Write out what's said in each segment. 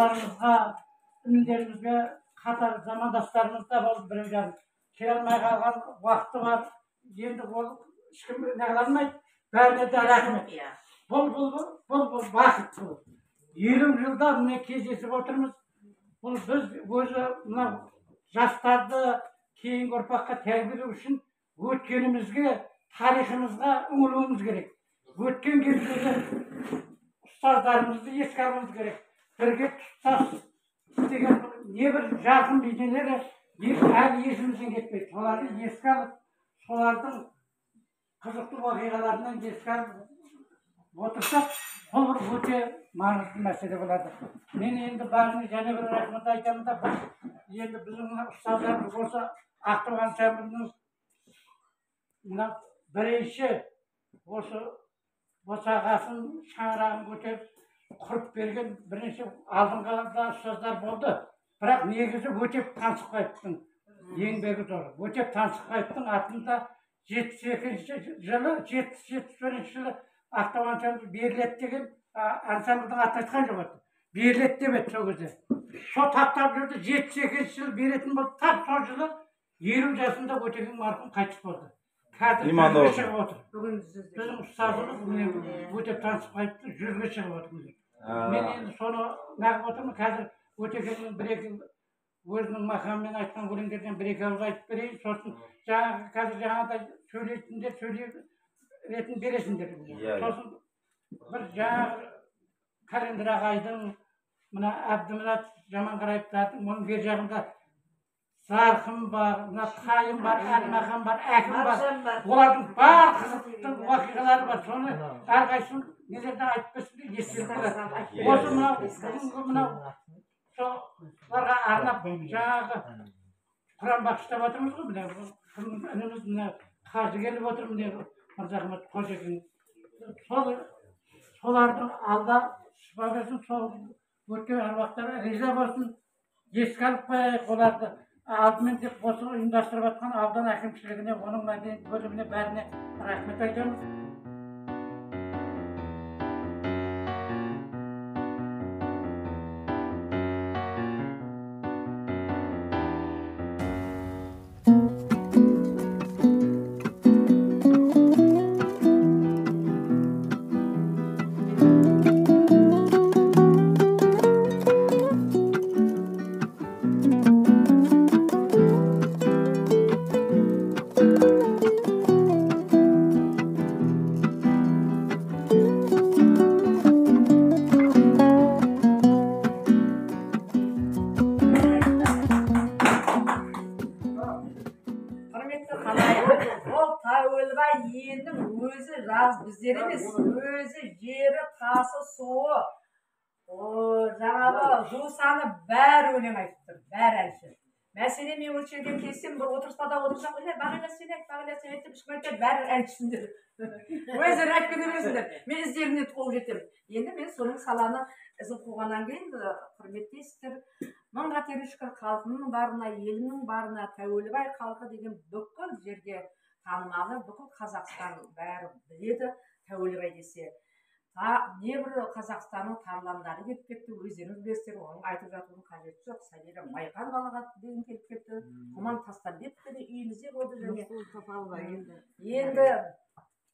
ағаларымызға, інілерімізге, қатар замандастарымыз да болды, біреу жарым келе алмай қалған уақыты бар. Енді ол ешкім неғыла алмайды. Бәріне де рахмет. Бұл бақыт бұл. 50 жылда міне кездесіп отырмыз. Бұл біз өзі мына жастарды кейінгі ұрпаққа тәрбиелеу үшін өткенімізге, тарихымызға үңілуіміз керек. Өткен кездегі ұстаздарымызды еске алуымыз керек. Бірге тұтас істеген небір жарқын бейнелері әлі есімізден кетпейді. Соларды еске алып, солардың қызықты оқиғаларынан еске алып отырсақ, бұл бір өте маңызды мәселе болады. Мен енді бәріне және бір рахмет айтамын да, бұл енді біздің мына ұстаздарымыз осы Ақтау ансамблінің мына бірінші осы босағасын, шаңырағын көтеріп құрып берген бірінші алдыңғы да ұстаздар болды. Бірақ негізі Өтеп Таңсықбаевтың еңбегі зор. Өтеп Таңсықбаевтың атында 72 жылы, 71 жылы Ақтау ансамблі беріледі деген ансамблдің атын айтқан жоқ еді. Беріледі деп еді сол кезде. Сол таптап жүрді, 72 жылы беретін болды. Тап сол жылы 50 жасында Өтеген марқұм қайтыс болды. Қазір жүзге шығып отыр. Біздің ұстазымыз міне Өтеп Таңсықбаевты 100-ге шығып отыр. Мен енді соны неғып отырмын. Қазір Өтегеннің бір-екі өзінің мақамымен айтқан өлеңдерден бір-екі ауыз айтып берейін. Сосын жаңағы қазір жаңағыдай сөйлейтіндер сөйлей ретін бересіңдер. Сосын бір жаңағы Кәлендір ағайдың, мына Әбдімұрат Жаманқараевтардың, оның бер жағында Зарқын бар, мына Тайым бар, Әлмахан бар, Әкім бар. Олардың бар қызықты оқиғалары бар. Соны әрқайсысын нелерден айтып берсін де естелік болады. Осы мынау бүгінгі мынау соларға арнап жаңағы Құран бағыштап жатырмыз ғой. Міне ініміз мына қажы келіп отыр, міне Мырзахмет Қожекең. Солардың алда шипа берсін, сол өткен әруақтар риза болсын, еске алып қояйық оларды. Алдымен тек осы ұйымдастырып жатқан аудан әкімшілігіне, оның мәдениет бөліміне бәріне рахмет айтамыз. Біздер емес, өзі жері, тасы, суы, жаңағы жусаны бәрі өлең айтып тұр, бәрі әнші. Мәселен, мен осы жерге келсем, бір отырыспада отырсақ, Бағила сен айт, Бағила сен айт деп ешкім айтпайды, бәрі әншісіңдер. Өздері айтып кете бересіңдер. Мен іздеріне қуып жетемін. Енді мен соның саланы ізін қуғаннан кейін, құрметтейсіздер, мың қатерлі шүкір халқымның барына, елімнің барына, Тәуелбай халқы деген бүкіл жерге танымалы, бүкіл Қазақстан бәрі біледі Тәуелбай десе. Небір Қазақстанның тарландары келіп кетті, өздеріңіз білесіздер, оның айтып жатудың қажеті жоқ. Сәбира Майқановаға дейін келіп кетті, Құман Тастамбетов те үйімізде болды және.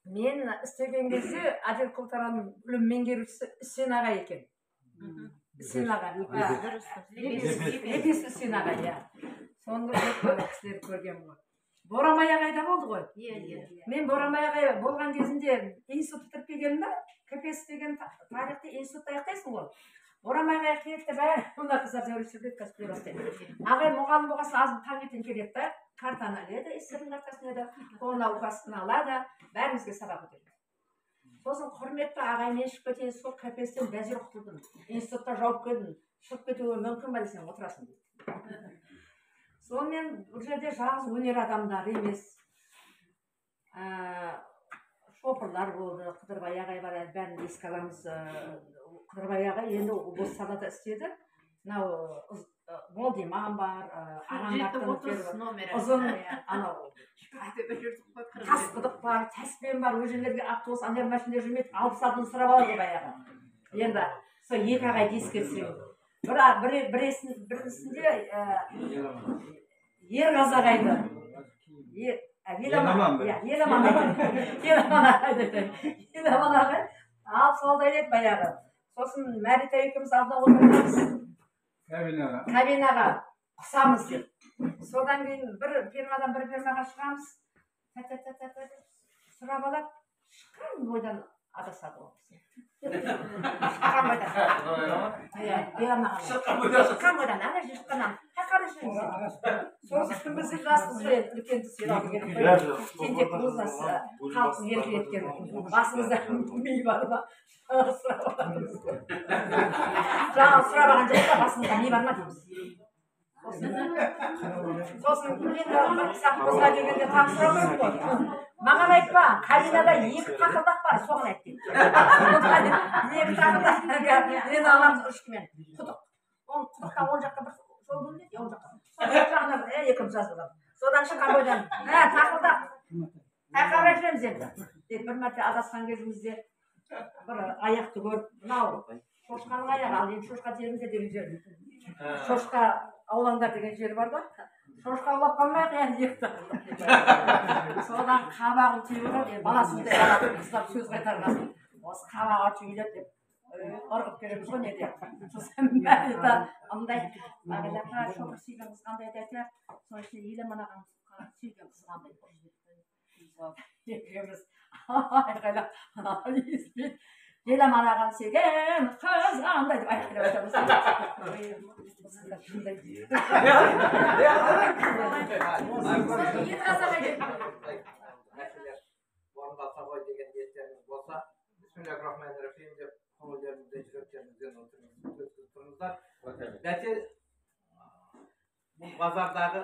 Енді мен істеген кезде Әділ Құлтараның білім меңгерушісі Үсен аға екен. Үсен аға. Лепес Үсен аға, иә. Сонда көп кісілер көрген ғой. Борамай ағай да болды ғой. Мен Борамай ағай болған кезінде институт бітіріп келгенмін да, КПС деген тарихты институтта аяқтайсың ғой. Борамай ағай келді де бәрі мына қыздар сөйлеп қазір күле бастайды. Ағай мұғалім болған соң аз таңертең келеді да, картаны іледі, СССР-дің картасын іледі, қолына указын алады, бәрімізге сабақ өтеді. Сосын құрметті ағай, мен шығып кетейін, сол КПС-тен бәзер құтылдым. Институтта жауып келдім. Шығып кетуі мүмкін ба десең, отырасың дейді. Сонымен бұл жерде жалғыз өнер адамдары емес, шопырлар болды, Қыдырбай ағай бар, әлі бәрін еске аламыз. Қыдырбай ағай енді осы салада істеді. Мынау Молдиман бар, ұзын анау тасқұдық бар, тәспен бар, ол жерлерге автобус, андай машиналар жүрмейді, 60 атын сұрап алады баяғы. Енді сол екі ағайды еске түсіремін. Бірісінде Ерғазы ағайды. Еламан ағай. Еламан ағай алып салды еді баяғы. Сосын Мәрита екеуміз алдына отырамыз. Кабинаға құсамыз деп. Содан кейін бір фирмадан бір фирмаға шығамыз. Сұрап алады, шыққан бойдан адасады ол кісі. Шыққан бойдан. Шыққан бойдан, ана жерде шыққаннан. Қақары жүрміз. Сосын біз жаспыз ғой, үлкенді сыйлау керек қой. Тентек осы халықтың еркелеткен. Басымызда ми бар ма? Сұрап аламыз. Жаңа сұрап алған жоқ та, басымызда ми бар ма дейміз. Сосын енді бір совхозға келгенде тағы сұрау керек қой. Маған айтпа, кабинада 2 тақылдақ бар, соған айт дейді. 2 тақылдақ, енді аламыз ешкіммен. Құдық. Ол құдықтан оң жаққа бір жол бөлінеді, оң жаққа. Сол жағынан екеуміз жазып аламыз. Содан шыққан бойдан, тақылдақ, қайқарай жүреміз енді. Деп бір мәрте адасқан кезімізде бір аяқты көріп, мынау шошқаның аяғы, ал енді шошқа теріңдер деген жер. Шошқа аулаңдар деген жер бар да. Шошқа аулап қалмайық енді 2 тақылдақ. Содан қабағын түйіп алады, енді баласындай бала қыздап сөз қайтарған. Осы қабағы түйіледі деп ырғып келеміз ғой неде. Сосын Мәрита ымдай, Бағила апа, шопыр сүйген қыз қандай деп айтады, соның ішінде Еламан ағаң сүйген қыз қандай деп. Екеуміз айқайлап, Еламан ағаң сүйген қыз қандай деп айқайлап айтамыз. Мәселе орындалса ғой деген ниеттеріңіз болса, Бисмиллахир-рахманир-рахим деп көңілдеріңізде, жүректеріңізден өткізіп тұрыңыздар. Бәте, бұл базардағы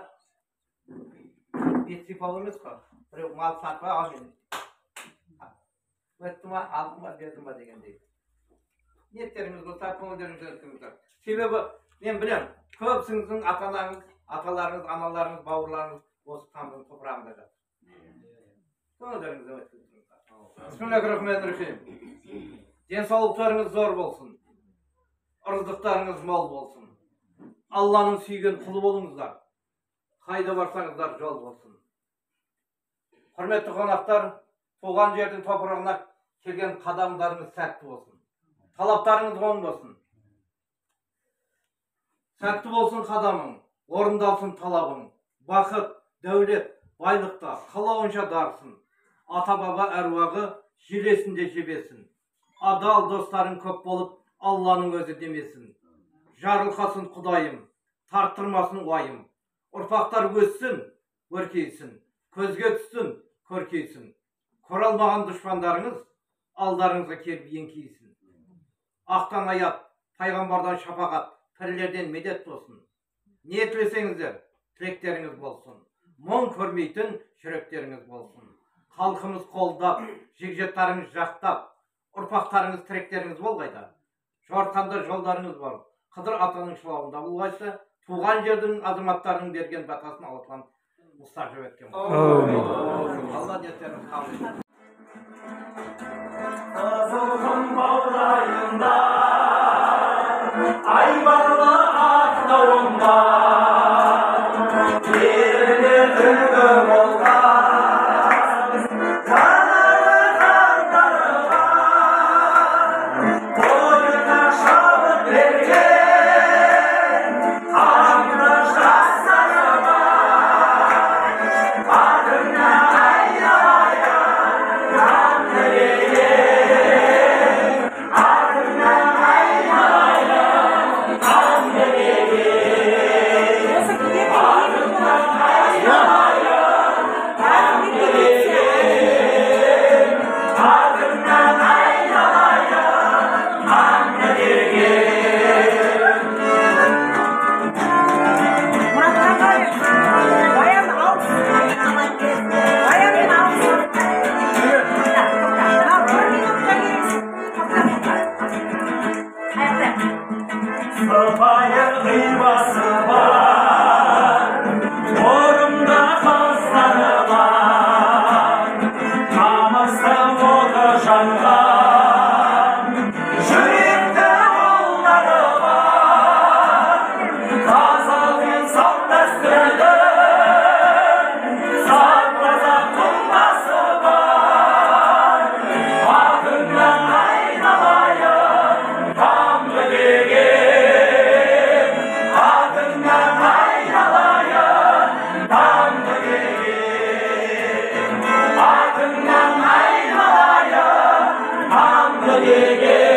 бет сипау емес қой. Біреу мал сатып ал мен. Өтті ма, алды ма, берді ма дегендей. Ниеттеріңіз болса, көңілдеріңізден өткізіңіздер. Себебі мен білем, көпсіңіздің ата-анаңыз, аталарыңыз, аналарыңыз, бауырларыңыз осы тамырдың топырағында жатыр. Көңілдеріңізден өткізіңіздер. Бисмиллахир-рахманир-рахим. Денсаулықтарыңыз зор болсын. Ырыздықтарыңыз мол болсын. Алланың сүйген құлы болыңыздар. Қайда барсаңыздар жол болсын. Құрметті қонақтар, туған жердің топырағына келген қадамдарыңыз сәтті болсын. Талаптарыңыз оң болсын. Сәтті болсын қадамың, орындалсын талабың. Бақыт, дәулет, байлықта қалауынша дарысын. Ата-баба әруағы желесінде жебесін. Адал достарың көп болып, Алланың өзі демесін. Жарылқасын Құдайым, тарттырмасын уайым. Ұрпақтар өссін, өркейсін. Көзге түссін, көркейсін. Көре алмаған дұшпандарыңыз алдарыңызға келіп еңкейсін. Ақтан аят, пайғамбардан шапағат, пірлерден медет болсын. Не тілесеңіздер, тілектеріңіз болсын. Мұң көрмейтін жүректеріңіз болсын. Халқымыз қолдап, жекжаттарыңыз жақтап, ұрпақтарыңыз тіректеріңіз болғайда. Жортқанда жолдарыңыз бар. Қыдыр атаның шылауында болғайса, туған жердің азаматтарының берген батасын Алла тағала мұстажап еткен болсын. Алла ниеттеріңіз қабыл етсін. Қызылқұм баурайында, айбарлы ақтауында, еліне үлгі болған, даналы хандарға тойына шабыт берген, қанды жастарға атыңа айналайын. Деген.